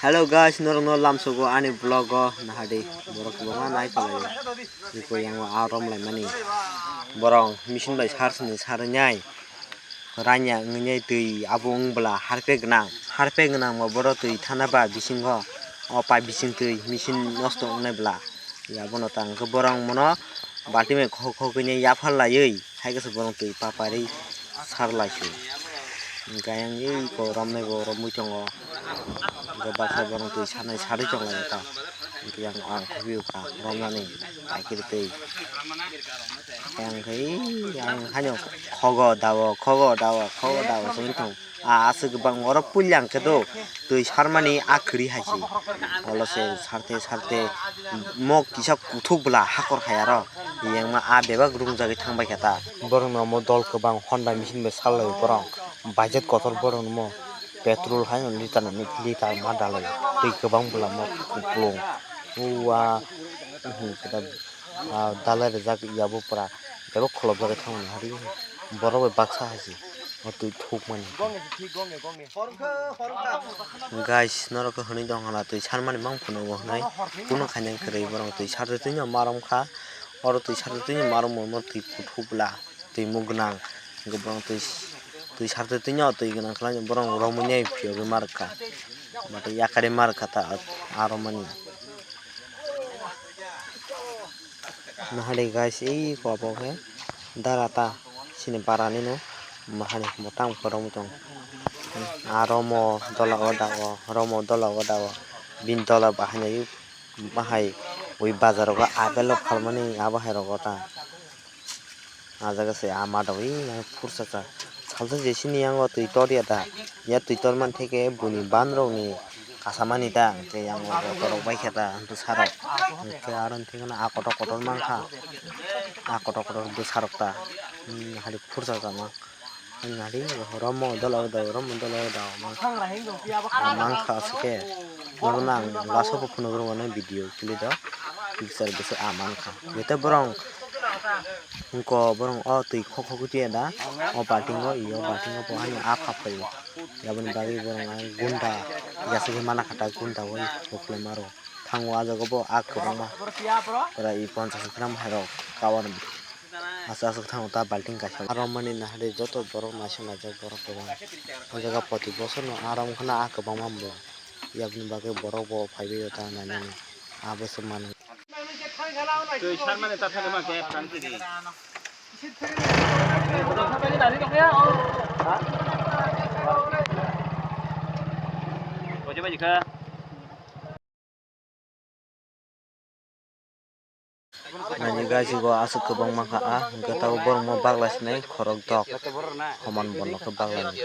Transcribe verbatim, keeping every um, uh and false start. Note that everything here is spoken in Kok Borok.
Hello guys, norokno lamsogo ani vlog o nahadi borok kwbangma nai tonglaio. Iko yango a romlaimani borok machine bai sar sini sarwi nai ranya wngwi nai twi abo wng bwla harpe gwnang harpe gwnang bo borok twi thana ba bisingo o pipe bising twi machine nosto wngnai bwla. Abono ta hwnkhe borok mono balti bai khok khok wngwi yaphar laiwi. Hai khe se borok twi paparwi sar lai se. Hwnkhe ayang iko romnai bo romwi tongo. Hwnkhe baksa borok twi sanai sarwi tong lai ta. Hwnkhe ang, ang khobwi kha romnani paikiri twi. Ayang khe ayang haino khogo dago, khogo dago, khogo dago se wng thung. A aswk bang oro puila hwnkhe do twi sarmani a kwrwi hai se. Olo se sarte sarte mok kisa kuthuk bwla hakor hai aro. Yang ma a bebak rung jagwi thang bai kha ta. Borok no omo dol kwbang Honda machine bai sal lai borok. Budget kotor borok no omo petrol hai no liter ni liter ma dalai. Twi kwbang bwla mo kupulung. Ua, hmm, kita, ah, dalai rijak ya bo pura. Bebak kholop jagwi thang mani hari. Borok bai baksa hai se. O twi thuk mani. Guys, norok hwnwi tong hala twi sarmani mang phunukgo hwnwi. Kunu khainai kwrwi borok twi sartwi twi no marom kha. Oro twi sartwi twi no marom mo twi kuthuk bwla twi muk gwnang. Hwnkhe borok twi, twi sartwi twi no twi gwnang khlai borok romwi nai phiyogwi ma rwkha. Bwtwi yakarwi ma rwkha ta aro mani. Nahadi guys, ei kobo khe dara ta sini barani no mahani motang korok tong. Aro mo dola o da o, romo dola o da o, bini dola bahai nai bahai ui bazar o apple rok phalmani abo hai rogo ta. Ah jaga se ah mada ui phursa cha. Salsa jesini yango twi tor ya da. Ya twi tor man theke buni ban rok ni kasamani da. Hwnkhe yango botorok bai khe da bwsarok. Hwnkhe aro hwnkhe ah kotor kotor mankha. Ah kotor kotor bwsarok ta. Hmm, hari phursa cha ma. Nari romo dola da, romo dola da. Ah, mankha aswk khe. Norokno ang last o phunuk rwmani video clip o picture bwswk ah mankha. Bete borok wngko borok o twi khok khok twi da o balting o iyo balting o bo haino ah phap phaio. Aboni bagwi borok ang gunda yasugwi mana kha ta gunda o huk lai maro. Thango ah jaga bo ah kwbangma pura i ponchash gram hai rok kawan aswk aswk thango ta balting kaisa. Aro mani nahari joto borok naisuk naijak borok kwbang o jaga poti bosor no ah rom khna ah kwbangma bwla. Aboni bagwi borok bo phaiwi o ta nainani abo se mano. Twi sarmani ta thani ma khe phan tini. Nani gaisigo aswk kwbangma kha ah, hwnkhe tabuk borokno baglasinai khorok dok homan bono khe baglainai.